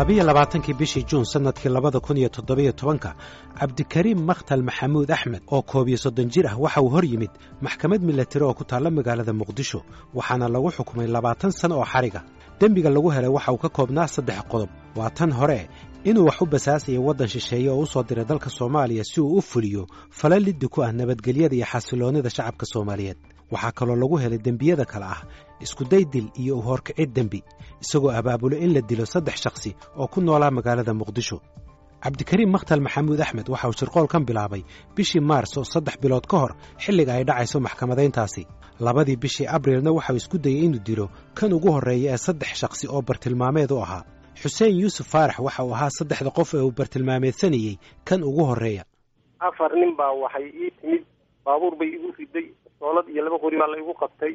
22-kii bishii Juun sanadkii 2017-ka, Cabdikariim Makhtal Maxamuud Axmed oo 31 jir ah waxa uu hor yimid maxkamad milatari oo ku taalla magaalada Muqdisho, waxaana lagu xukumay 20 sano oo xariga. Dembiga lagu helay waxa uu ka koobnaa saddex qodob. Waa tan hore, inuu wax u basaasaya waddan shisheeye oo u soo diray dalka Soomaaliya si uu u fuliyo fala liddi ku ah nabadgelyada iyo xasiloonnida shacabka Soomaaliyeed. Waxaa kaloo lagu helay dembiyada kale ah iskuday dil iyo u horkicid dembi, isagoo abaabulo in la dilo saddex shakhsi oo ku noolaa magaalada Muqdisho. Cabdikariim Makhtal Maxamuud Axmed waxa uu shirqoolkan bilaabay bishii Maarso, 3 bilood ka hor xilliga ay dhacayso maxkamadayntaasi. Labadii bishii Abrilna waxauu isku dayey inuu dilo kan ugu horreeya ee saddex shakhsi oo bartilmaameed u ahaa. Xuseen Yuusuf Faarax waxa uu ahaa saddexda qof ee uu bartilmaameedsanayey kan ugu horreeya. Afar nin baa waxay ii timid, baabuur bay igu riday, soolad iyo laba qori baa la igu qabtay.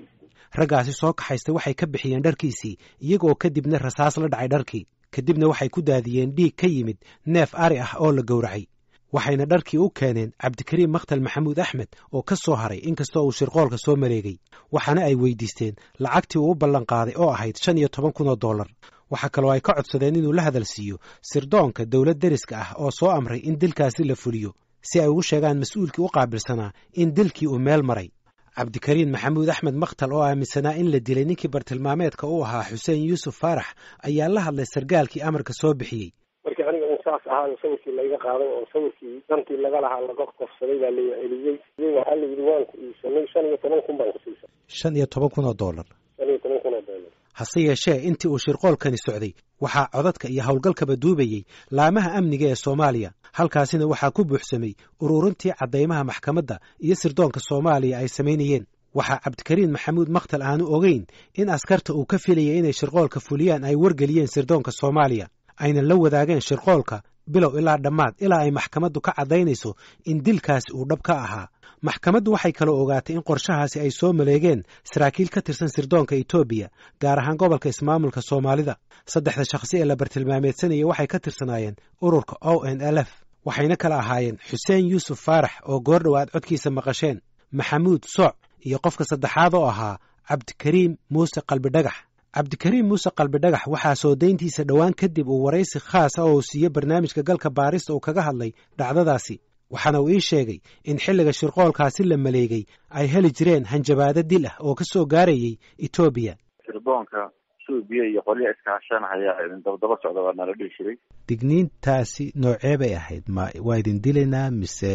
Raggaasi soo kaxaystay waxay ka bixiyeen dharkiisii, iyagoo kadibna rasaas la dhacay dharkii, kadibna waxay ku daadiyeen dhiig ka yimid neef ari ah oo la gowracay, waxayna dharkii u keeneen Cabdikariim Makhtal Maxamuud Axmed oo ka soo haray inkastoo uu shirqoolka soo mareegay, waxaana ay weydiisteen lacagtii uu u ballanqaaday oo ahayd 15,000 oo dollar. Waxaa kaloo ay ka codsadeen inuu la hadalsiiyo sirdoonka dowlad deriska ah oo soo amray in dilkaasi la fuliyo, si ay ugu sheegaan mas-uulkii u qaabilsanaa in dilkii uu meel maray. Cabdikariin Maxamuud Axmed Makhtal oo aaminsanaa in la dilay ninkii bartilmaameedka u ahaa, Xuseen Yuusuf Faarax, ayaa la hadlay sargaalkii amarka soo bixiyey. Markii aniga uu saas ahaayo, sawirkii layga qaaday oo sawirkii dantii laga lahaa laga kofsaday baa lay celiyey. Waxaa la yidhi waan ku iibsanay, 15,000 baan ku siisay. 15,000 oo dollar. 15,000 oo dollar. Hase yeeshee, intii uu shirqoolkani socday waxaa codadka iyo howlgalkaba duubayey laamaha amniga ee Soomaaliya. Halkaasina waxaa ku buuxsamay ururintii caddaymaha maxkamadda iyo sirdoonka Soomaaliya ay samaynayeen. Waxaa Cabdikariin Maxamuud Makhtal aanu ogeyn in askarta uu ka filayay inay shirqoolka fuliyaan ay wargeliyeen sirdoonka Soomaaliya, ayna la wadaageen shirqoolka bilow ilaa dhammaad, ilaa ay maxkamaddu ka caddaynayso in dilkaasi uu dhab ka ahaa. Maxkamaddu waxay kaloo ogaatay in qorshahaasi ay soo maleegeen saraakiil ka tirsan sirdoonka Etoobiya, gaar ahaan gobolka ismaamulka Soomaalida. Saddexda shakhsi ee la bartilmaameedsanayay waxay ka tirsanaayeen ururka ONLF, waxayna kala ahaayeen Xuseen Yuusuf Faarax oo goordhow aad codkiisa maqasheen, Maxamuud Sooc iyo qofka saddexaad oo ahaa Cabdikariim Muuse Qalbidhagax. Cabdikariim Muuse Qalbidhagax waxaa soo dayntiisa dhowaan kadib uu waraysi khaas ah oo uu siiye barnaamijka Galka Baarista uu kaga hadlay dhacdadaasi, waxaana uu ii sheegay in xilliga shirqoolkaasi la maleegay ay heli jireen hanjabaado dil ah oo ka soo gaarayay Etoobiya. Sirdoonka Etoobiya iyo qolya iskaashanahaya idin dabadaba socda baa nala dhihi jiray. Digniintaasi noocee bay ahayd? Ma waa idin dilaynaa mise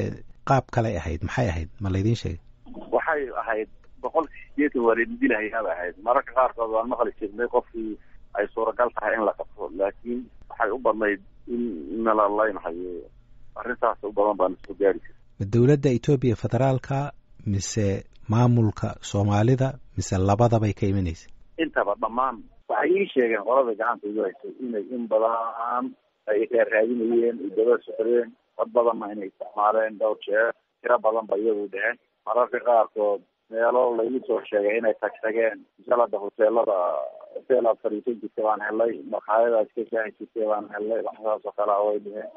qaab kaley ahayd? Maxay ahayd? Ma laydiin sheegay? Waxay ahayd 80% waa laydin dilahayaa bay ahayd. Mararka qaarkood waan maqli jirnay qofkii ay suuragal tahay in la qabto, laakiin waxay u badnayd in nala laynhayo. Arrintaas u badan baan soo gaari jirta. Ma dowladda Etoobiya federaalka mise maamulka Soomaalida mise labadabay ka imanaysa? Intaba, dhammaan. Waxay ii sheegeen qolada gacanta igu haysay inay in badan ay raaraadinayeen, ay daba socdeen, cod badanna inay isticmaaleen dhowr jeer, tiro badan ba iyagu dheheen. Mararka qaarkood meelo laygu soo sheegay inay tagtageen, misalada hoteelada, hotel aad fadhiisan jirtay baan helay, markhaayadaad ka shaahi jirtay baan helay, waxsaas oo kale a way dheheen.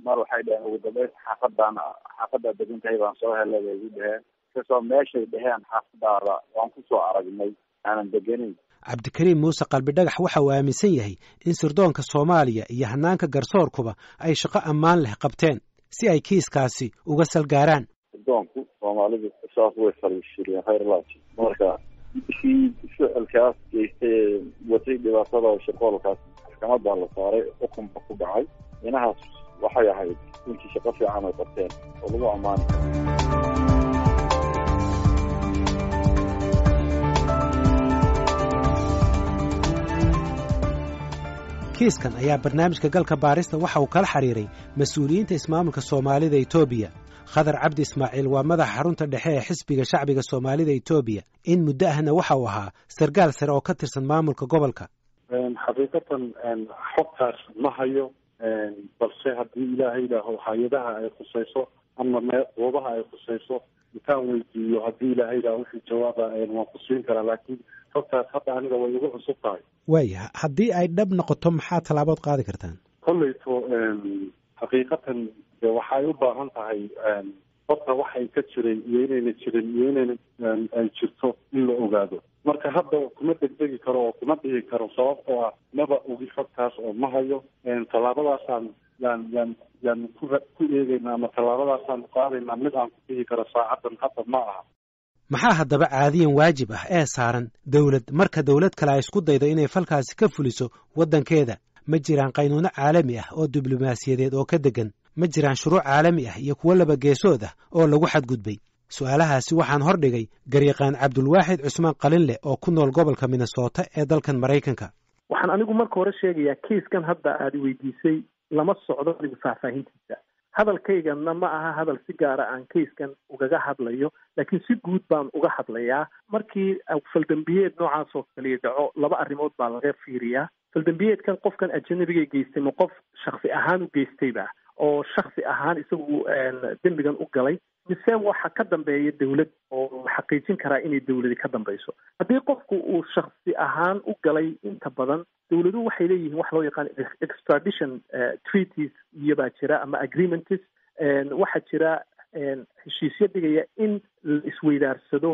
Mar waxay dheheen ugu dambeyn xaafadaan, xaafaddaad degan tahay baan soo helay bay igu dheheen, inkastoo meeshay dheheen xaafadaada waan kusoo aragnay aanan degenayn. Cabdikariim Muuse Qalbidhagax waxa uu aaminsan yahay in sirdoonka Soomaaliya iyo hannaanka garsoorkuba ay shaqo ammaan leh qabteen si ay kiiskaasi uga salgaaraan. Sirdoonku Soomaalidu saas way fariishireen khayrlaas. Marka kii ficilkaas geystay ee watay dhibaatada shirqoolkaas maxkamad baa la saaray, xukunba ku dhacay. Inahaas waxay ahayd runtii shaqo fiican ay qabteen oo lagu ammaani karo. Kiiskan ayaa barnaamijka Galka Baarista waxa uu kala xiriiray mas-uuliyiinta ismaamulka Soomaalida Etoobiya. Khadar Cabdi Ismaaciil waa madaxa xarunta dhexe ee Xisbiga Shacbiga Soomaalida Etoobiya, in muddo ahna waxa uu ahaa sargaal sare oo ka tirsan maamulka gobolka. Xaqiiqatan xogtaas ma hayo, balse haddii Ilaahay yidhaaho hay-adaha ay khusayso ama goobaha ay khusayso intaan weydiiyo, haddii Ilaahay yidhaaho wixii jawaaba waan ku siin karaa, laakiin xogtaas hadda aniga way igu cusub tahay. Waaya, haddii ay dhab noqoto maxaa tallaabood qaadi kartaan? Kolleyto xaqiiqatan de waxay u baahan tahay Horta waxay ka jiray iyo inayna jirin iyo inayna ay jirto in la ogaado. Marka hadda kuma degdegi karo oo kuma dhihi karo, sababtoo ah maba ogi xogtaas oo ma hayo. Tallaabadaasaan yaan yaan yaan ku eegeynaa ama tallaabadaasaan qaadaynaa mid aan ku dhihi karo saacadan hadda ma aha. Maxaa haddaba caadiyan waajib ah ee saaran dowlad marka dowlad kale ay isku daydo inay falkaasi ka fuliso waddankeeda? Ma jiraan qaynuuno caalami ah oo diblomaasiyadeed oo ka deggan? Ma jiraan shuruuc caalami ah iyo kuwo laba geesood ah oo lagu xadgudbay? Su-aalahaasi waxaan hordhigay garyaqaan Cabdulwaaxid Cusmaan Qalinleh oo ku nool gobolka Minnesota ee dalkan Maraykanka. Waxaan anigu marka hore sheegayaa, kiiskan hadda aada weydiisay lama socdo anigu faahfaahintiisa. Hadalkaygana ma aha hadal si gaara aan kayskan ugaga hadlayo, laakiin si guud baan uga hadlayaa. Markii faldambiyeed noocaas oo kaliya dhaco, laba arrimood baa laga fiiriyaa. Faldambiyeedkan qofkan ajanabiga geystay ma qof shaksi ahaan u geystayba oo shaksi ahaan isagu dembigan u galay, mise waxa ka dambeeya dowlad oo la xaqiijin karaa inay dowladi ka dambeyso? Haddii qofku uu shaksi ahaan u galay, inta badan dowladuhu waxay leeyihiin wax loo yaqaan extradition treaties iyobaa jira ama agreements. Waxaa jira heshiisyo dhigaya in la isweydaarsado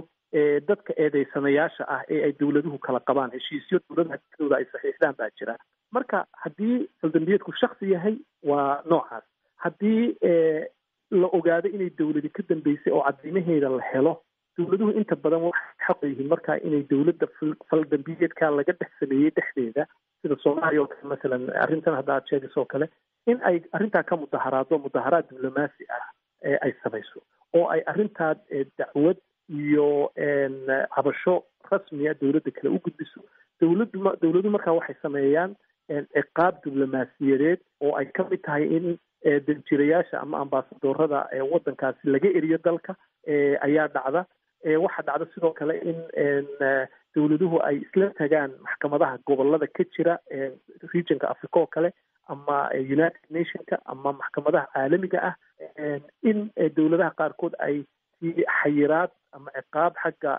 dadka eedeysanayaasha ah ee ay dowladuhu kala qabaan. Heshiisyo dowladaha dhexdooda ay saxiixdaan baa jira. Marka haddii faldambiyeedku shaksi yahay, waa noocaas. Haddii la ogaado inay dowladi ka dambeysay oo cadeymaheeda la helo, dowladuhu inta badan waxay xaq yihiin marka inay dowladda faldambiyeedka laga dhex sameeyey dhexdeeda, sida Soomaaliya oo kale masalan, arrintan hadda aad sheegayso oo kale, in ay arrintaa ka mudaharaado, mudaharaad diblomaasi ah ay samayso oo ay arrintaa dacwad iyo cabasho rasmiya dowladda kale u gudbiso. Dowladdu dowladuhu markaa waxay sameeyaan ciqaab diblomaasiyadeed oo ay ka mid tahay in danjirayaasha ama ambaasadorada waddankaasi laga eriyo dalka ayaa dhacda. Waxaa dhacda sidoo kale in dowladuhu ay isla tagaan maxkamadaha gobolada ka jira regionka Africa oo kale ama United Nationka ama maxkamadaha caalamiga ah, in dowladaha qaarkood ay si xayiraad ama ciqaab xagga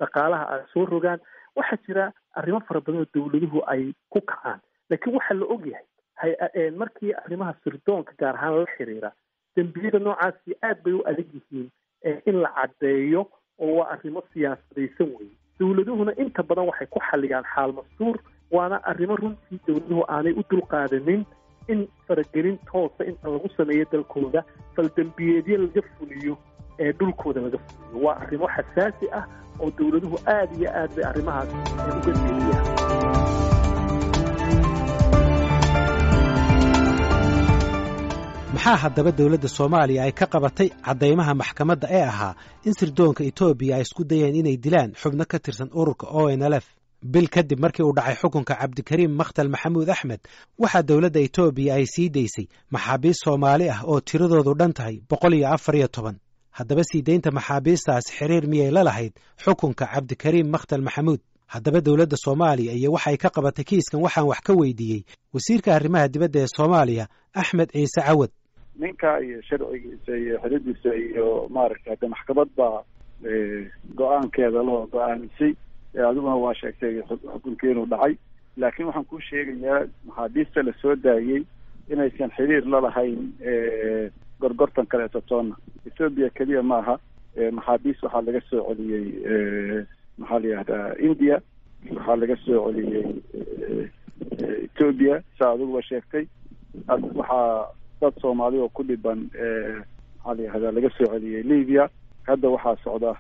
dhaqaalaha ay soo rogaan. Waxaa jira arrimo fara badan oo dowladuhu ay ku kacaan, laakiin waxaa la ogyahay markii arrimaha sirdoonka gaar ahaan la xiriira, dembiyada noocaasi aad bay u adag yihiin in la caddeeyo oo waa arrimo siyaasadaysan weye. Dowladuhuna inta badan waxay ku xalliyaan xaal mastuur, waana arrimo runtii dowladuhu aanay u dulqaadanin in faragelin toosa inta lagu sameeyo dalkooda, faldembiyeedyo laga fuliyo ee dhulkooda laga fuliyo. Waa arrimo xasaasi ah oo dowladuhu aada iyo aad bay arrimahaas uga deeliyaan. Maxaa haddaba dowladda Soomaaliya ay ka qabatay caddaymaha maxkamadda ee ahaa in sirdoonka Etoobiya ay isku dayeen inay dilaan xubno ka tirsan ururka ONLF? Bil kadib markii uu dhacay xukunka Cabdikariim Makhtal Maxamuud Axmed, waxaa dowladda Etoobiya ay sii daysay maxaabiist Soomaali ah oo tiradoodu dhan tahay 114. Haddaba sii deynta maxaabiistaas xiriir miyay la lahayd xukunka Cabdikariim Makhtal Maxamuud? Haddaba dowladda Soomaaliya iyo waxay ka qabatay kiiskan waxaan wax ka weydiiyey wasiirka arrimaha dibadda ee Soomaaliya, Axmed Ciise Cawad. Ninka iyo sharcigiisa iyo xiridiisa iyo maaragtay hadda maxkamad baa go-aankeeda loo go-aamisay. Adiguna waa sheegtay xukunkii inuu dhacay, laakiin waxaan kuu sheegayaa maxaabiista la soo daayey inaysan xiriir la lahayn gorgortan kaleeto toonna. Ethoobia keliya maaha, maxaabiis waxaa laga soo celiyey, maxaa la yihahdaa, India, waxaa laga soo celiyey Ethoobia, saa adiguba sheegtay. Waxaa dad Soomaali oo ku dhiban, maxaa la yihahdaa, laga soo celiyey Libya. Hadda waxaa socda,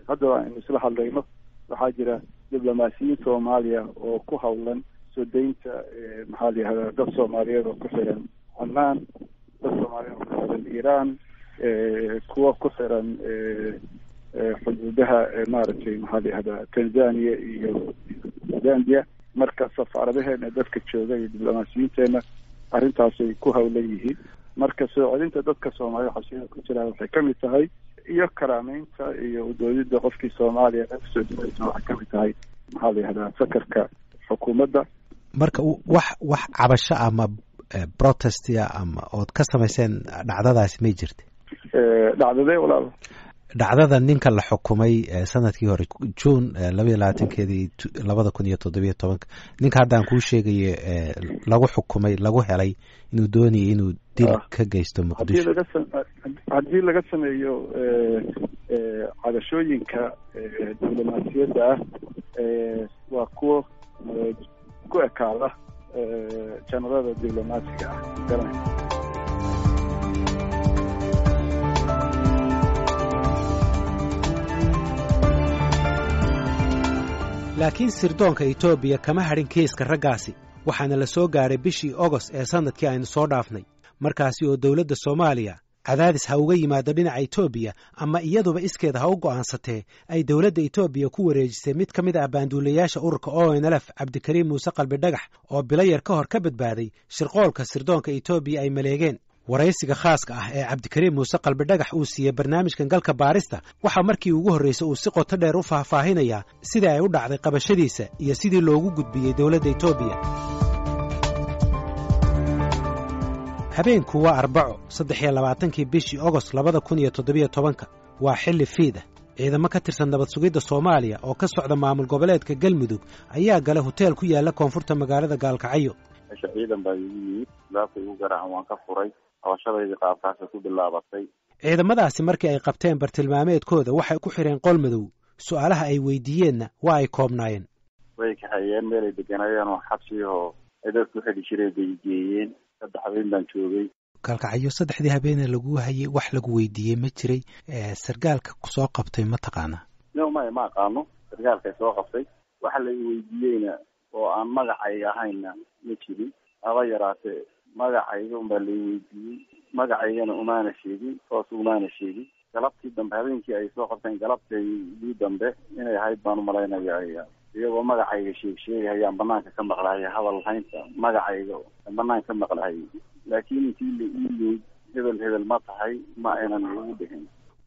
hadda aynu isla hadlayno, waxaa jira diblomaasiyiin Soomaaliya oo ku hawlan soo daynta, maxaa la yihahdaa, dad Soomaaliyeed oo ku xiran Cumaan, dad Soomaaliyeed oo ku xiran Iran, kuwa ku xiran xuduudaha maaragtay, maxaa la yihahdaa, Tanzania iyo Zambia. Marka safaaradaheena dadka jooga iyo diblomaasiyiinteena arrintaasay ku hawlan yihiin. Marka soo celinta dadka Soomaalida xabsiyada ku jiraan waxay ka mid tahay, iyo karaameynta iyo udoodida qofkii Soomaaliya kasoo duwaysa waxay ka mid tahay, maxaa la yihahdaa, fakarka xukuumadda. Marka wax cabasho ama protestia ama ood ka samayseen dhacdadaasi may jirta? Dhacdadee, walaal? Dhacdada ninka la xukumay sanadkii hore Juun 22-keedii 2017, ninka haddaan kuu sheegayo lagu xukumay, lagu helay inuu doonayay inuu dil ka geysto Muqdisho. Haddii laga sameeyo cabashooyinka diblomaasiyadda ah, waa kuwo ku ekaada janalada diblomaasiga ah garanay. Laakiin sirdoonka Etoobiya kama hadhin kiiska raggaasi, waxaana la soo gaadhay bishii Ogost ee sannadkii aynu soo dhaafnay, markaasi oo dowladda Soomaaliya cadaadis ha uga yimaado dhinaca Etoobiya ama iyaduba iskeeda ha u go'aansatee, ay dowladda Etoobiya ku wareejisay mid ka mid ah baanduulayaasha ururka ONLF, Cabdikariim Muuse Qalbi Dhagax, oo bilo yar ka hor ka badbaaday shirqoolka sirdoonka Etoobiya ay maleegeen. Waraysiga khaaska ah ee Cabdikariim Muuse Qalbidhagax uu siiyey barnaamijkan Galka Baarista waxaa markii ugu horraysay uu si qoto dheer u faahfaahinayaa sidii ay u dhacday qabashadiisa iyo sidii loogu gudbiyey dowladda Etoobiya. Habeenku waa Arbaco, 23-kii bishii Ogost 2017-ka. Waa xilli fiida. Ciidamo ka tirsan nabad sugidda Soomaaliya oo ka socda maamul goboleedka Galmudug ayaa galay hoteel ku yaalla koonfurta magaalada Gaalkacyo. Meesha ciidan baa igu yimid, laabta igu garaacan, waan ka furay. Qabashadaydi qaabkaasay ku bilaabatay. Ciidamadaasi markii ay qabteen bartilmaameedkooda, waxay ku xidheen qol madow. Su'aalaha ay weydiiyeenna waa ay koobnaayeen. Way kaxeeyeen meelay deganayeen oo xabsiyahoo ay dadku xidhi jireen bay geeyeen. 3 habeen baan joogay. Gaalkacyo saddexdii habeene lagu hayay, wax lagu weydiiyey ma jiray? Sargaalka kusoo qabtay ma taqaanaa? No, maya, ma aqaano sargaalkay soo qabtay. Waxa la weydiiyeyna oo aan magacayga ahayna ma jirin haba yaraatee. Magacayga unbaa la weydiiyey, magacaygana umaana sheegin, toos umaana sheegin. Galabtii dambe, habeenkii ay soo qabteen galabtaydii dambe inay ahayd baan umalaynaya, iyagoo magacayga sheeg sheegahayaan banaanka ka maqlahaya, hadal haynta magacayga banaanka ka maqlahayay, laakiin intii la ii yimid "Hebel hebel ma tahay?" ma aynan igu dhihin.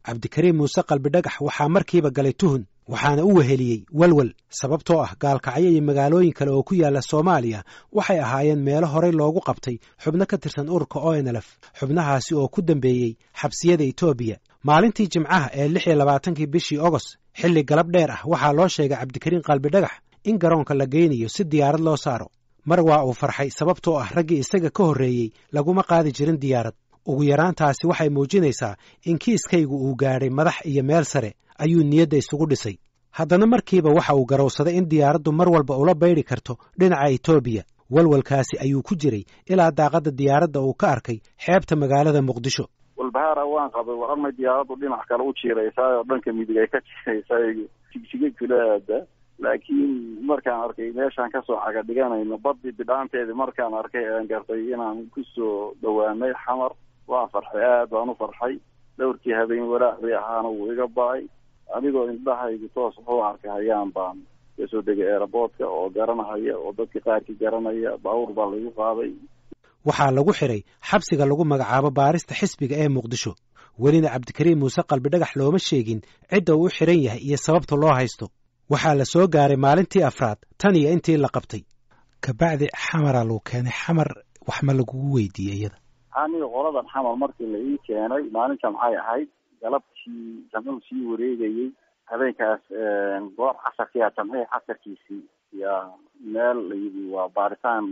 Cabdikariim Muuse Qalbidhagax waxaa markiiba galay tuhun, waxaana u weheliyey walwal, sababtoo ah Gaalkacyo iyo magaalooyin kale oo ku yaalla Soomaaliya waxay ahaayeen meelo horey loogu qabtay xubno ka tirsan ururka ONLF, xubnahaasi oo ku dambeeyey xabsiyada Etoobiya. Maalintii Jimcaha ee 26-kii bishii Ogost, xilli galab dheer ah, waxaa loo sheegay Cabdikariim Qalbidhagax in garoonka la geynayo si diyaarad loo saaro. Mar waa uu farxay, sababtoo ah raggii isaga ka horreeyey laguma qaadi jirin diyaarad. "Ugu yaraantaasi waxay muujinaysaa in kiiskaygu uu gaadhay madax iyo meel sare," ayuu niyadda isugu dhisay. Haddana markiiba waxa uu garowsaday in diyaaraddu mar walba ula baydhi karto dhinaca Etoobiya. Walwalkaasi ayuu ku jiray ilaa daaqadda diyaaradda uu ka arkay xeebta magaalada Muqdisho. Walbahaara waan qabay. War amay diyaaraddu dhinac kale u jiiraysaa oo dhanka midig ay ka jiiraysaa, Jigjiga kula aada? Laakiin markaan arkay meeshaan kasoo caga dhiganayno, badii bidhaanteedii markaan arkay, aan gartay inaan kusoo dhawaanay Xamar, waan farxay, aad baan u farxay. Dhowrkii habeen walaacdii ahaana wuu iga ba-ay. Anigoo indhahaygu toos wuxuu arkay hayaan baan kasoo degay airportka oo garanahaya oo dadka qaarkii garanaya. Baabuur baa lagu qaaday. Waxaa lagu xidhay xabsiga lagu magacaabo baarista xisbiga ee Muqdisho. Welina Cabdikariim Muuse Qalbidhagax looma sheegin cidda uu u xidhan yahay iyo sababta loo haysto. Waxaa la soo gaaray maalintii afraad tan iyo intii la qabtay. Kabacdi Xamaraa lagu keenay. Xamar wax ma lagugu weydiiyey iyada? Aniga qoladan Xamar markii la ii keenay, maalin Jamcay ahayd, galabtii jamcuhu sii wareegayey habeenkaas, goor casarkiia, jamcihii casarkiisii yaa meel la yidhi waa baaritaan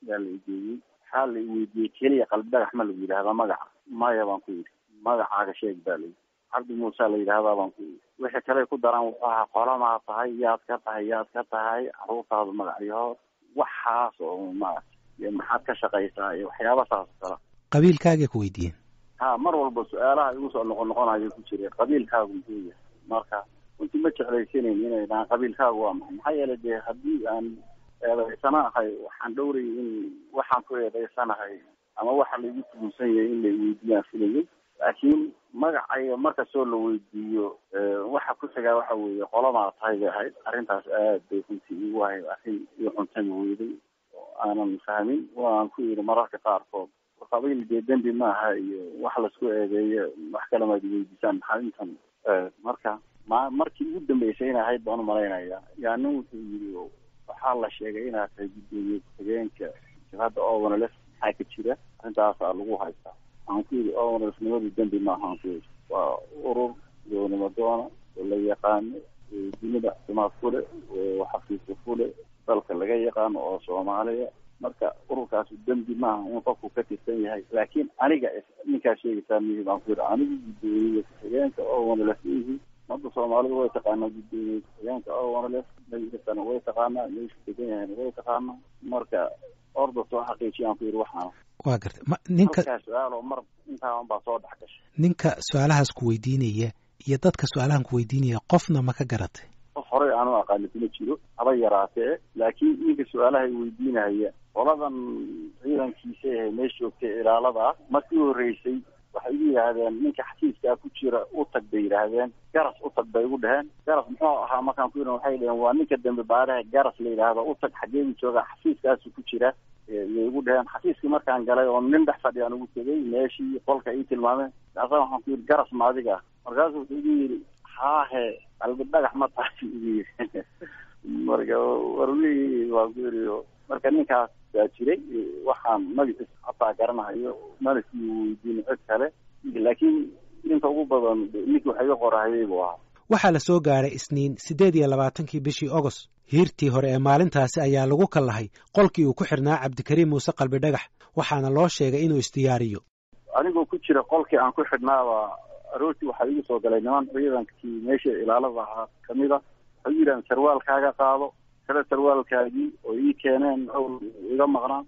yaa la igeeyey. Waxaa la iweydiiyey keliya, "Qalbi Dhagax ma lagu yidhahdaa magaca?" "Maya," baan ku yidhi. "Magacaaga sheeg," baa layidhi. "Cabdi Muuse la yidhahdaa," baan ku yidhi. Wixii kale ku daraan wuxuu ahaa qolamaa tahay, yaad ka tahay, yaad ka tahay, carruurtaadu magacyahood, waxaas oo maarata, iyo maxaad ka shaqaysaa, iyo waxyaaba saas oo kala. Qabiilkaagay ku weydiiyeen? Ha, mar walba su-aalaha igu soo noqon noqonayo ku jiray "Qabiilkaagu muxuu yahay?" Marka runtii ma jeclaysanayn inay dhahaan "Qabiilkaagu waa maxay?" Maxaa yeelay dee haddii aan eedaysana ahay, waxaan dhowrayay in waxaan ku eedaysanahay ama waxa laigu tugunsan yahay in la weydiiyaan filayay. Laakiin magacayga markastoo la weydiiyo, waxa ku xigaa waxa weeye "Qolamaa tahay?" bay ahayd. Arrintaas aad bay runtii igu ahayd arrin ii cuntami weyday oo aanan fahmin. Waan ku yidhi mararka qaarkood, "Qabiil dee dembi maaha iyo wax laisku eedeeyo, wax kale maad weydiisaan, maxaa intan?" Marka ma markii ugu dambeysay in ahayd baan umalaynaya yaa nin wuxuu yidhi, "Waxaa la sheegay inaad tahay guddoomiye ku-xigeenka jabhadda ONLF, maxaa ka jira? Arrintaasaa lagu haystaa." Waxaan ku yidhi, "ONLF-nimadu dembi maaha," aan ku yidhi, "waa urur Goonimadoona oo la yaqaano, dunida xumaad ku leh oo xafiiska ku leh, dalka laga yaqaano oo Soomaaliya. Marka ururkaasi dembi maaha in qofku ka tirsan yahay, laakiin aniga ninkaa sheegaysaa mihi baan ku yidhi. Anigu guddoomiye ku-xigeenka oo wanalef mihi. Ummadda Soomaalidu way taqaanaa guddoomiye ku-xigeenka oo wanalef, magaciisana way taqaanaa, meeshu degan yahayna way taqaanaa. Marka orda soo xaqiijiyaan ku yidhi waxaana. Waa gartay. Ninka halkaa su-aal oo mar intaan baa soo dhex gashay. Ninka su-aalahaas ku weydiinaya iyo dadka su-aalahan ku weydiinaya qofna ma ka garatay? Qof horey aanu aqaani kuma jiro haba yaraatee, laakiin ninka su-aalaha i weydiinaya qoladan ciidankiisa ahe meesha joogtay ilaalada ah, markii u horreysay waxay igu yidhaahdeen ninka xafiiskaa ku jira u tag bay yidhaahdeen, Garas u tag bay igu dheheen. Garas muxuu ahaa markaan ku yidhi, waxay dheheen waa ninka dambe baaraha Garas la yidhaahdo, u tag, xageedu joogaa, xafiiskaasu ku jira yay igu dheheen. Xafiiskii markaan galay oo nin dhex fadhiyaan ugu tegay meeshii qolka ii tilmaameen, markaasa waxaan ku yidhi Garas ma adiga? Markaasuu wuxuu igu yidhi haahe, Qalbi Dhagax ma tahay igu yidhi. Marka warwii waan ku yidhi. Marka ninkaas baa jiray, waxaan magaciisa hataa garanahayo, mana sii weydiin cid kale, laakiin inta ugu badan ninkii wax iga qorahayay buu ahaa. Waxaa la soo gaaray Isniin, 28-kii bishii Ogost. Hiirtii hore ee maalintaasi ayaa lagu kallahay qolkii uu ku xidhnaa Cabdikariim Muuse Qalbi Dhagax, waxaana loo sheegay inuu isdiyaariyo. Anigoo ku jira qolkii aan ku xidhnaaba aroortii waxaa igu soo galay niman ciidankii meesha ilaalada ahaa kamid a. Waxay u yidhahan sarwaalkaaga qaado, xidho sarwaalkaagii oo ii keeneen owl iga maqnaa,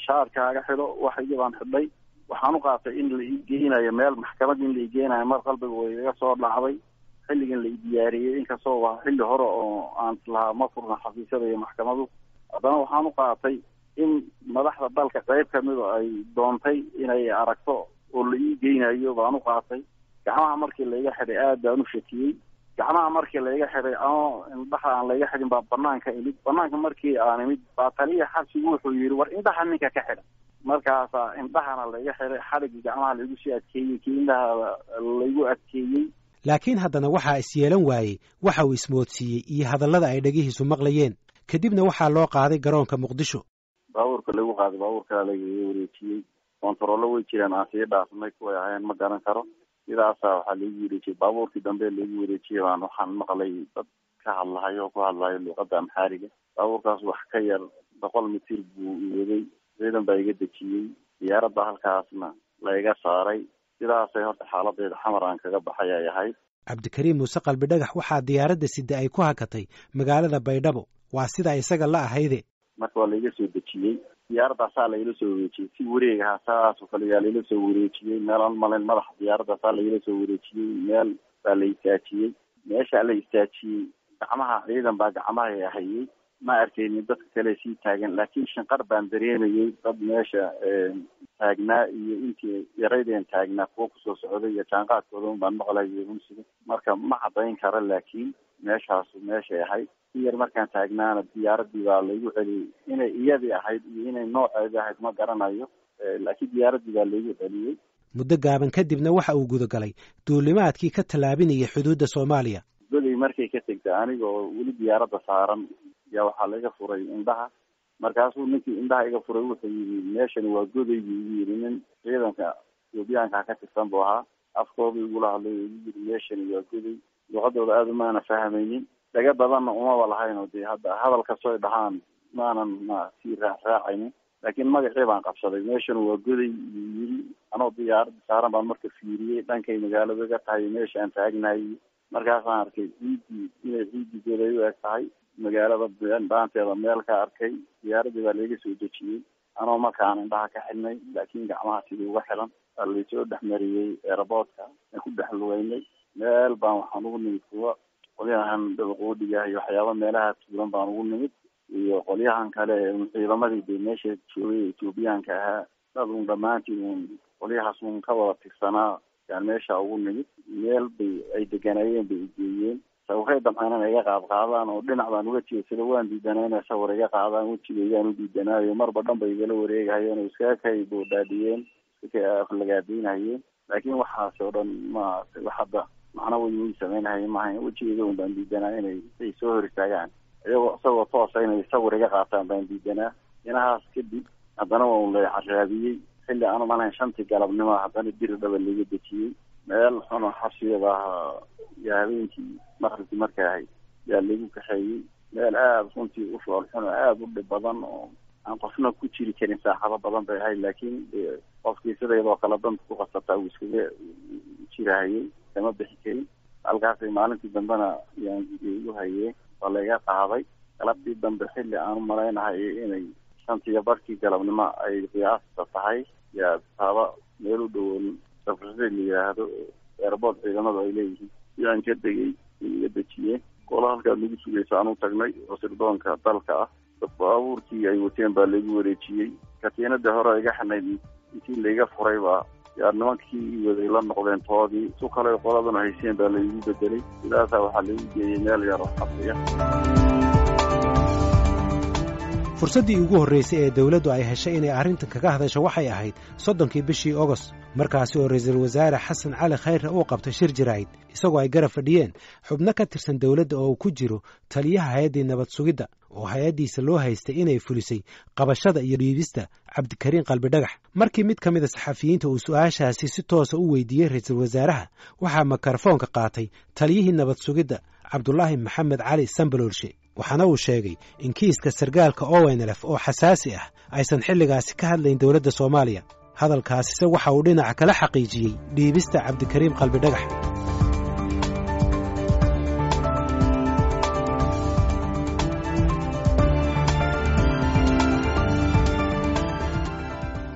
shaarkaaga xidho. Waxaygii baan xidhay. Waxaan u qaatay in la ii geynayo meel maxkamad, in la ii geynayo mar qalbiga way iga soo dhacday xilligan la i diyaariyey, inkastoo waa xilli hore oo aan islahaa ma furna xafiisyada iyo maxkamadu, haddana waxaan u qaatay in madaxda dalka qayb kamid oo ay doontay inay aragto oo la ii geynayo baan u qaatay. Gacmaha markii laiga xidhay aad baan u shakiyey. Gacmaha markii laiga xidhay ama indhaha aan laiga xidhin baa banaanka imid. Banaanka markii aan imid baa taliya xabsigu wuxuu yidhi war indhaha ninka ka xidha. Markaasaa indhahana laiga xidhay, xadhiggii gacmaha laigu sii adkeeyey, kii indhaha laigu adkeeyey. Laakiin haddana waxaa isyeelan waayey waxa uu ismoodsiiyey iyo hadallada ay dhegihiisu maqlayeen. Kadibna waxaa loo qaaday garoonka Muqdisho. Baabuurka lagu qaaday, baabuurkaa lagaga wareejiyey. Kontarollo way jiraan aan sii dhaafnay, kuway ahayn ma garan karo. Sidaasaa waxaa laigu wareejiyey baabuurkii dambe laigu wareejiyey baan waxaan maqlay dad ka hadlahayo oo ku hadlayo luuqadda Amxaariga. Baabuurkaas wax ka yar 100 mitir buu iwaday, ciidan baa iga dejiyey, diyaaradda halkaasna la iga saaray. Sidaasay horta xaaladeeda Xamar aan kaga baxay ay ahayd. Cabdikariim Muuse Qalbi Dhagax waxaa diyaaradda sida ay ku hakatay magaalada Baydhabo, waa sidaa isaga la ahayde. Marka waa laiga soo dejiyey diyaaradaasaa laila soo wareejiyey si wareeg ahaa, saas oo kale yaa laila soo wareejiyey. Meelaan malayn madaxa diyaaradaasaa laila soo wareejiyey, meel baa la istaajiyey. Meeshaa la istaajiyey gacmaha ciidan baa gacmaha hayay, ma arkaynin dadka kale sii taagan, laakiin shinqar baan dareemayey dad meesha taagnaa iyo intii yaraydeen taagnaa kuwa kusoo socday iyo jaanqaadkooda un baan maqlayay unsiga. Marka ma caddayn karo, laakiin meeshaasu meeshay ahayd. Si yar markaan taagnaana diyaaradii baa laigu celiyey. Inay iyadii ahayd iyo inay nooceedii ahayd ma garanayo, laakiin diyaaradii baa laigu celiyey. Muddo gaaban kadibna waxa uu gudagalay duulimaadkii ka tallaabinayay xuduudda Soomaaliya. Goday markay ka tegtay, aniga oo weli diyaaradda saaran yaa waxaa laga furay indhaha. Markaasuu ninkii indhaha iga furay wuxuu yidhi meeshani waa Goday buu igu yidhi. Nin ciidanka Etoobiyaanka ka tirsan buu ahaa, afkooda igula hadlay oo igu yidhi meeshani waa Goday. Luqadooda aada umaana fahmaynin, dhaga badanna umaba lahayn oo dee hadda hadal kastoo dhahaan maanan ma sii raacraacaynin, laakiin magacii baan qabsaday. Meeshani waa Goday buu yidhi. Anoo diyaaradda saaran baan marka fiiriyey dhankay magaalada ga tahay meesha aan taagnahay. Markaasaan arkay ciiddii inay ciiddii Goday u eg tahay, magaalada dhaanteeda meel ka arkay. Diyaaradii baa laiga soo dejiyey anoo markaan indhaha ka xidhnay, laakiin gacmaha sidii uga xilan baa laysoo dhexmariyey airportka aan ku dhex lugeynay. Meel baan waxaan ugu nimid kuwa qolyahan dabaqoodhiga iyo waxyaaba meelaha tuulan baan ugu nimid, iyo qolyahan kale ciidamadii bay meesha joogay Etoobiyaanka ahaa, dad un dhammaantiin un qolyahaas un ka wada tirsanaa yaan meesha ugu nimid. Meel bay ay deganayeen bay igeeyeen. Sawirray damcaynan iga qaad qaadaan oo dhinac baan uga jeedsada, waan diidanaa inay sawir iga qaadaan, wejigaygaan u diidanaayo. Marba dhan bay igala wareegahayeen oo iskaga kay boodhaadhiyeen, iska kay aflagaadaynahayeen, laakiin waxaas oo dhan ma wax hadda macno way ii samaynahaya maaha. Wejigayga un baan diidanaa inay ay soo hor istaagaan iyagoo isagoo toosa inay sawir iga qaataan baan diidanaa. Inahaas kadib haddana waa un lay caraabiyey xilli aanu malahayn 5-tii galabnimo, haddana Diri Dhaba laiga dejiyey. Meel xuno xabsiyada ah yaa habeenkii maqribkii markay ahayd yaa lagu kaxeeyey, meel aada runtii u fool xun oo aada u dhib badan oo aan qofna ku jiri karin saaxado badan bay ahayd, laakiin qofkii sidaydoo kale danta ku qasabtaa uu iskaga jirahayay, kama bixi karin. Halkaasay maalintii dambena yaan igu hayeen, waa layga qaaday galabtii dambe xilli aan u malaynahay inay 5:30 galabnimo ay qiyaasta tahay, yaa taaba meel u dhowoon safarsida la yidhaahdo airboort ciidamadu ay leeyihiin yaan ka degay, iga dejiyeen. Qola halkaad nagu sugaysa aan u tagnay oo sirdoonka dalka ah, baabuurkii ay wateen baa laigu wareejiyey. Katiinadii hore iga xanayd intii laiga furay baa yaa nimankii waday la noqdeen toodii, su kale qoladuna hayseen baa laigu bedelay. Sidaasaa waxaa laigu geeyey meel yar oo xabsiya. Fursaddii ugu horraysay ee dowladdu ay heshay inay arrintan kaga hadasho waxay ahayd 30kii bishii Ogost, markaasi oo ra'iisul wasaare Xasan Cali Khayre uu qabtay shir jaraa'id, isagoo ay garab fadhiyeen xubno ka tirsan dowladda oo uu ku jiro taliyaha hay-addii nabad sugidda oo hay-addiisa loo haystay inay fulisay qabashada iyo dhiibista Cabdikariin Qalbidhagax. Markii mid ka mida saxafiyiinta uu su'aashaasi si toosa u weydiiyey ra'iisul wasaaraha, waxaa mikrofoonka qaatay taliyihii nabad sugidda Cabdulaahi Maxamed Cali Sambaloolshe, waxaana uu sheegay in kiiska sargaalka ONLF oo xasaasi ah aysan xilligaasi ka hadlayn dowladda Soomaaliya. Hadalkaasise waxa uu dhinaca kala xaqiijiyey dhiibista Cabdikariim Qalbidhagax.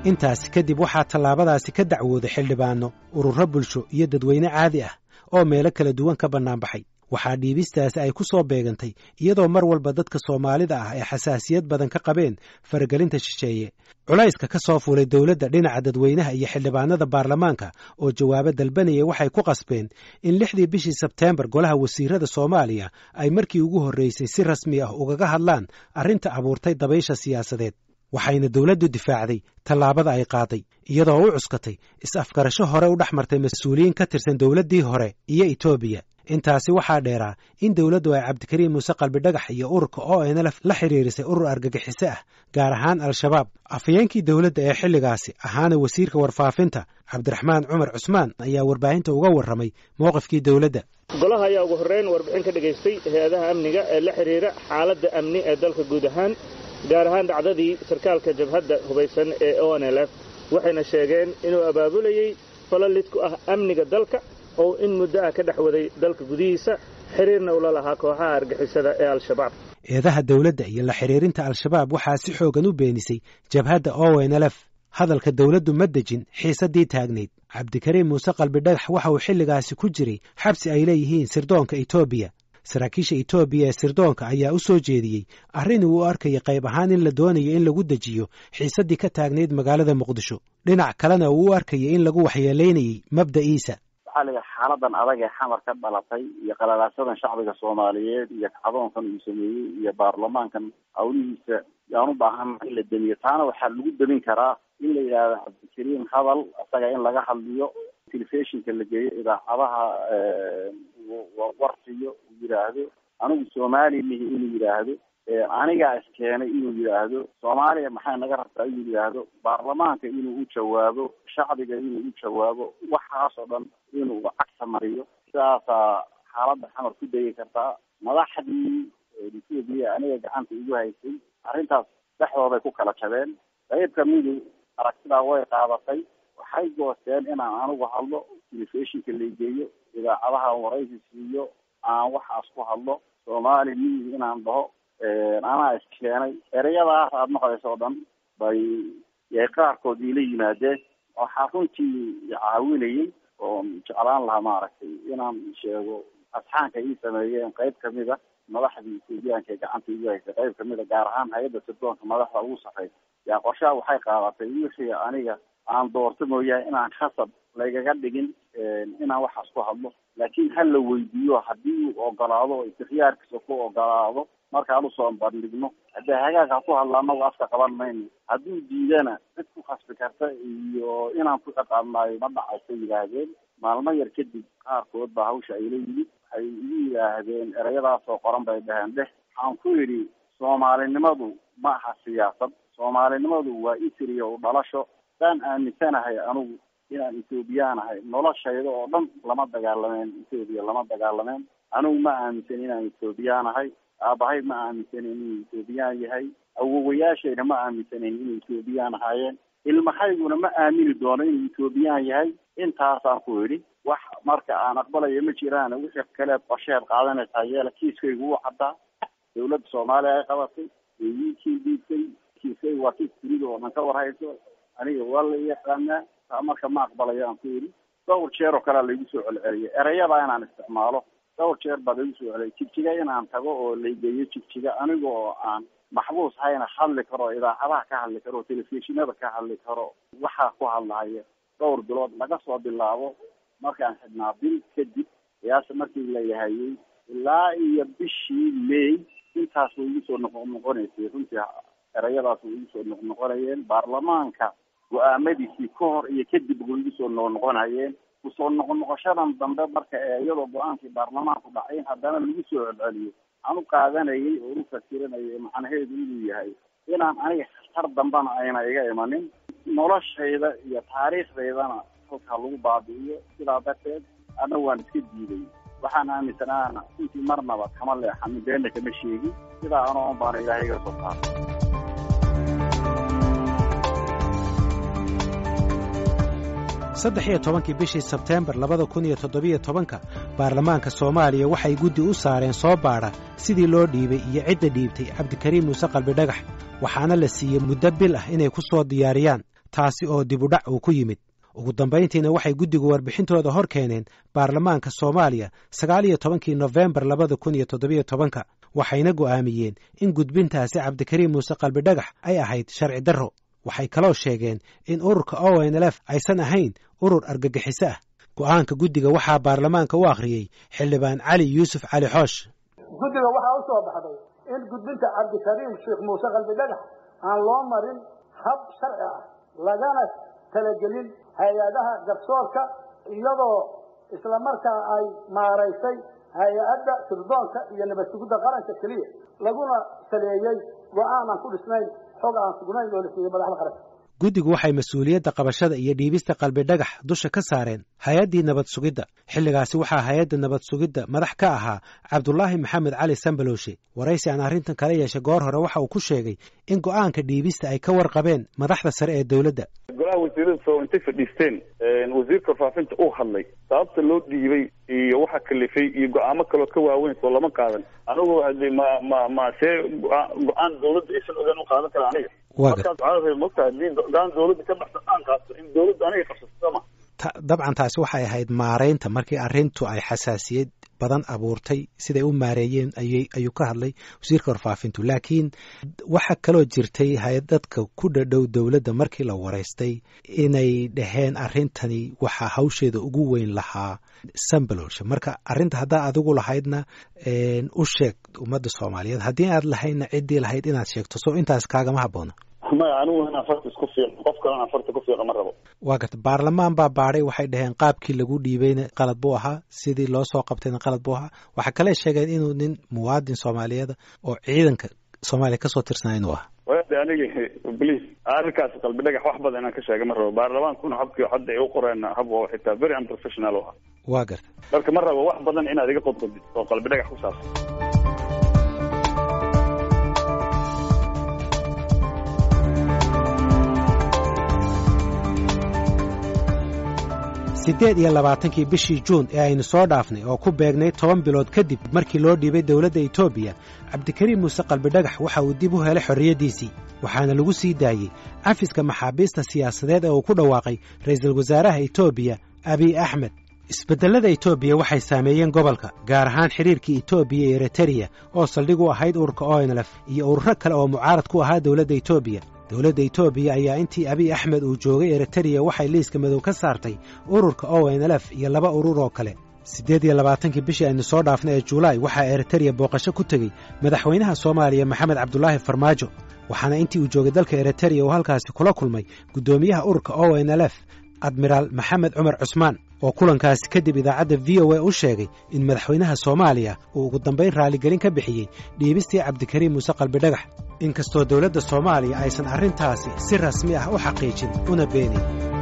Intaasi kadib waxaa tallaabadaasi ka dacwooday xildhibaanno, ururo bulsho iyo dadweyne caadi ah oo meelo kala duwan ka bannaanbaxay. Waxaa dhiibistaasi ay ku soo beegantay iyadoo mar walba dadka Soomaalida ah ay xasaasiyad badan ka qabeen faragelinta shisheeye. Culayska ka soo fuulay dowladda dhinaca dadweynaha iyo xildhibaanada baarlamaanka oo jawaabo dalbanaya waxay ku qasbeen in 6dii bishii Sebteembar golaha wasiirada Soomaaliya ay markii ugu horraysay si rasmi ah ugaga hadlaan arrinta abuurtay dabaysha siyaasadeed. Waxayna dowladdu difaacday tallaabada ay qaaday, iyadoo u cuskatay is-afgarasho hore u dhex martay mas-uuliyiin ka tirsan dowladdii hore iyo Etoobiya. Intaasi waxaa dheeraa in dowladdu ay Cabdikariim Muuse Qalbidhagax iyo ururka ONLF la xidhiirisay urur argagixiso ah, gaar ahaan Al-Shabaab. Afhayeenkii dowladda ee xilligaasi ahaana wasiirka warfaafinta Cabdiraxmaan Cumar Cusmaan ayaa warbaahinta uga warramay mowqifkii dowladda. Golaha ayaa ugu horreyn warbixin ka dhagaystay hay-adaha amniga ee la xidhiira xaaladda amni ee dalka guud ahaan, gaar ahaan dhacdadii sarkaalka jabhadda hubaysan ee ONLF, waxayna sheegeen inuu abaabulayey falal lid ku ah amniga dalka oo in muddo ah ka dhex waday dalka gudihiisa, xiriirna ula lahaa kooxaha argixisada ee Al-Shabaab. Eedaha dowladda iyo la xidhiirinta Al-Shabaab waxaa si xoogan u beenisay jabhadda ONLF. Hadalka dowladdu ma dejin xiisaddii taagnayd. Cabdikariim Muuse Qalbidhagax waxa uu xilligaasi ku jiray xabsi ay leeyihiin sirdoonka Etoobiya. Saraakiisha Etoobiya ee sirdoonka ayaa u soo jeediyey arrin uu u arkayay qayb ahaan in la doonayo in lagu dejiyo xiisaddii ka taagnayd magaalada Muqdisho, dhinac kalena uu u arkayay in lagu waxyeelaynayey mabda'iisa. Waxaa la yidhi xaaladan adag ee Xamar ka dhalatay iyo qalalaasadan shacbiga Soomaaliyeed iyo kacdoonkan uu sameeyey iyo baarlamaankan hawlihiisa yaan u baahan in la damiyo. Taana waxaa lagu damin karaa in la yidhaahdo Cabdikariim hadal isaga in laga hadliyo, telefishinka la geeyo, idaacadaha warsiyo, uu yidhaahdo anigu Soomaali mihi, inuu yidhaahdo anigaa iskeenay, inuu yidhaahdo Soomaaliya maxay naga rabtaa, inuu yidhaahdo baarlamaanka inuu u jawaabo, shacbiga inuu u jawaabo, waxaas oo dhan inuu cagta mariyo. Sidaasaa xaaladda Xamar ku degi kartaa. Madaxdii Etoobiya aniga gacanta igu haysay arrintaas dhexdooday ku kala jabeen. Qayb kamidu aragtidaa way qaadatay, waxay goosteen inaan anigu hadlo, telefishinka laigeeyo, idaacadaha waraysi siiyo, aan waxaas ku hadlo, Soomaali miyi inaan dhaho, anaa iskeenay. Ereyadaas aada maqlayso oo dhan bay yay qaarkood iila yimaadeen. Waxaa runtii caawinayay oon jeclaan lahaa maaragtay inaan sheego asxaanka ii sameeyeen qayb kamida madaxdii Etoobiyaanka ee gacanta igu haysay, qayb kamida gaar ahaan hay-adda sirdoonka madaxda ugu sarreysa yaa qorshaha waxay qaadatay wixii aniga aan doorto mooyaane inaan khasab laygaga dhigin inaan waxaas ku hadlo, laakiin ha la weydiiyo haddii uu ogolaado oo istikhyaarkiisa ku ogolaado markaan usoo bandhigno, haddii hagaag ha ku hadla anagu afka qaban mayno, hadduu diidana cid ku khasbi karta iyo inaan ku ciqaabnaayo ma dhacaysa yidhaahdeen. Maalmo yar kadib qaarkood baa hawsha ayla yimid, waxay igu yidhaahdeen ereyadaasoo qoran bay dhaheen dheh. Waxaan ku yidhi Soomaalinimadu ma aha siyaasad, Soomaalinimadu waa isriya u dhalasho. Saan aaminsanahay anigu Inaan Ethoobiyan ahay noloshayda oo dhan lama dagaalameen, Ethoobiya lama dagaalameen. Anigu ma aaminsan inaan Ethoobiyan ahay, aabahay ma aaminsanin inuu Ethoobiyan yahay, awowayaashayna ma aaminsanin inuu Ethoobiyan ahaayeen, ilmahayguna ma aamini doono inuu Ethoobiyan yahay. Intaasaan ku idhi wax marka aan aqbalayo ma jiraan. Wixii kale qorsheed qaadanaysaa yeela. Kiiskaygu wuu caddaa, dawladda Soomaaliya ay qabatay, iikii dhiibtay. Kiiskaygu waa kiis dunida oo dhan ka warhayso, aniga waa la yaqaanaa. Taa marka ma aqbalayo aan ku idhi. Dhowr jeer oo kalea laigu soo celceliyay erayadaa inaan isticmaalo, dhowr jeer baa laigu soo celceliyay. Jigjiga inaan tago oo laigeeyo Jigjiga aniga oo aan maxbuus hayna hadli karo, idaacadaha ka hadli karo, telefishinada ka hadli karo, waxaa ku hadlahaya dhowr bilood laga soo bilaabo markaan xidhnaa bil kadib qiyaasa markii la yahayay ilaa iyo bishii May, intaas way igu soo noqnoqonaysay. Runtii erayadaas way igu soo noqnoqonayeen. Baarlamaanka go-aamadiisii ka hor iyo kadib way igu soo noqnoqonayeen. Kusoo noqnoqoshadan dambe marka ee iyadoo go-aankii baarlamaanku dhacay haddana lagu soo celceliyo, aan u qaadanayay oo u fasiranayay macnaheedu inuu yahay inaan aniga khatar dambana ayna iga imanin, noloshayda iyo taariikhdaydana halkaa lagu baabi'iyo. Sidaa darteed anna waan iska diiday. Waxaan aaminsanaana runtii marnaba kama leexanin, beenna kama sheegin. Sidaa anoon baana Ilaahay iga soo saaray. 13-kii bishii Sebteembar 2017-ka baarlamaanka Soomaaliya waxay guddi u saareen soo baadha sidii loo dhiibay iyo cidda dhiibtay Cabdikariim Muuse Qalbidhagax, waxaana la siiyey muddo bil ah inay ku soo diyaariyaan, taasi oo dibudhac uu ku yimid. Ugu dambayntiina waxay guddigu warbixintooda hor keeneen baarlamaanka Soomaaliya 19-kii Nofembar 2017-ka, waxayna go'aamiyeen in gudbintaasi Cabdikariim Muuse Qalbidhagax ay ahayd sharci darro. Waxay kaloo sheegeen in ururka ONLF aysan ahayn urur argagixiso ah. Go'aanka guddiga waxaa baarlamaanka u akhriyey xildhibaan Cali Yuusuf Cali Xoosh. Guddiga waxaa u soo baxday in gudbinta Cabdikariim Sheekh Muuse Qalbidhagax aan loo marin hab sharci ah, lagana talagelin hay-adaha garsoorka, iyadoo isla markaa ay maaraysay hay-adda sirdoonka iyo nabad sugidda qaranka keliya, laguna saleeyey go'aan aan ku dhisnayn xog aan sugnayn oo la siiyey madaxda qaranka. Guddigu waxay mas-uuliyadda qabashada iyo dhiibista Qalbidhagax dusha ka saareen hay-addii nabad sugidda. Xilligaasi waxaa hay-adda nabad sugidda madax ka ahaa Cabdulaahi Maxamed Cali Sambalowshe. Waraysi aan arrintan kala yeeshay goor hore waxa uu ku sheegay in go'aanka dhiibista ay ka warqabeen madaxda sare ee dowladda. Golaha wasiirada soo intay fadhiisteen, wasiirka warfaafinta uu hadlay sababta loo dhiibay iyo waxa kalifay iyo go-aamo kaloo ka waaweyn soo lama qaadan. Anigu hade ma ma ma see go-aan dawladda aysan ogaan u qaadan kara aniga? Markaas waxaa rabay mogtahay haddii go-aan dawladda ka baxsan aan qaato in dawladda aniga qabsato sama. Dabcan taasi waxay ahayd maareynta markii arrintu ay xasaasiyad badan abuurtay, siday u maareeyeen ayay ayuu ka hadlay wasiirka warfaafintu. Laakiin waxaa kaloo jirtay hay-dadka ku dhadhow dowladda markii la waraystay inay dhaheen arrintani waxaa hawsheeda ugu weyn lahaa Sambalowshe. Marka arrinta haddaa adigu lahaydna u sheeg ummadda Soomaaliyeed, haddii aad lahaydna ciddii lahayd inaad sheegto, so intaas kaagama habboona. Maya, anigu inaan farta isku fiiqo, qof kalena aan farta ku fiiqo ma rabo. Waa garta. Baarlamaan baa baadhay, waxay dhaheen qaabkii lagu dhiibayna qalad buu ahaa, sidii loo soo qabtayna qalad buu ahaa. Waxaa kale sheegeen inuu nin muwaadin Soomaaliyeed oo ciidanka Soomaaliya kasoo tirsanaa inuu ahaa. Wade aniga please arrinkaas Qalbi Dhagax wax badan inaan ka sheega ma rabo. Baarlamaankuna habkii hadda ay u qoreen hab oo xitaa very unprofessional u ahaa. Waa garta. Marka ma rabo wax badan inaad iga qodqodid oo Qalbi Dhagax ku saabsan. 28-kii bishii Juun ee aynu soo dhaafnay oo ku beegnay 10 bilood kadib markii loo dhiibay dowladda Etoobiya, Cabdikariim Muuse Qalbidhagax waxa uu dib u helay xorriyaddiisii, waxaana lagu sii daayey cafiska maxaabiista siyaasadeed ee uu ku dhawaaqay ra'iisul wasaaraha Etoobiya Abiy Axmed. Isbeddellada Etoobiya waxay saameeyeen gobolka, gaar ahaan xidhiirkii Etoobiya iyo Eritariya oo saldhig u ahayd ururka ONLF iyo ururo kale oo mucaarad ku ahaa dowladda Etoobiya. Dowladda Etoobiya ayaa intii Abiy Axmed uu joogay Eritariya waxay liiska madow ka saartay ururka ONLF iyo laba urur oo kale. 28-kii bishii aynu soo dhaafnay ee Juulaay waxaa Eritariya booqasho ku tegey madaxweynaha Soomaaliya Maxamed Cabdulaahi Farmaajo, waxaana intii uu joogay dalka Eritariya uu halkaasi kula kulmay guddoomiyaha ururka ONLF Admiraal Maxamed Cumar Cusmaan, oo kulankaasi kadib idaacadda VOA u sheegay in madaxweynaha Soomaaliya uu ugu dambayn raaligelin ka bixiyey dhiibistii Cabdikariim Muuse Qalbidhagax, inkastoo dowladda Soomaaliya aysan arrintaasi si rasmi ah u xaqiijin una beenin.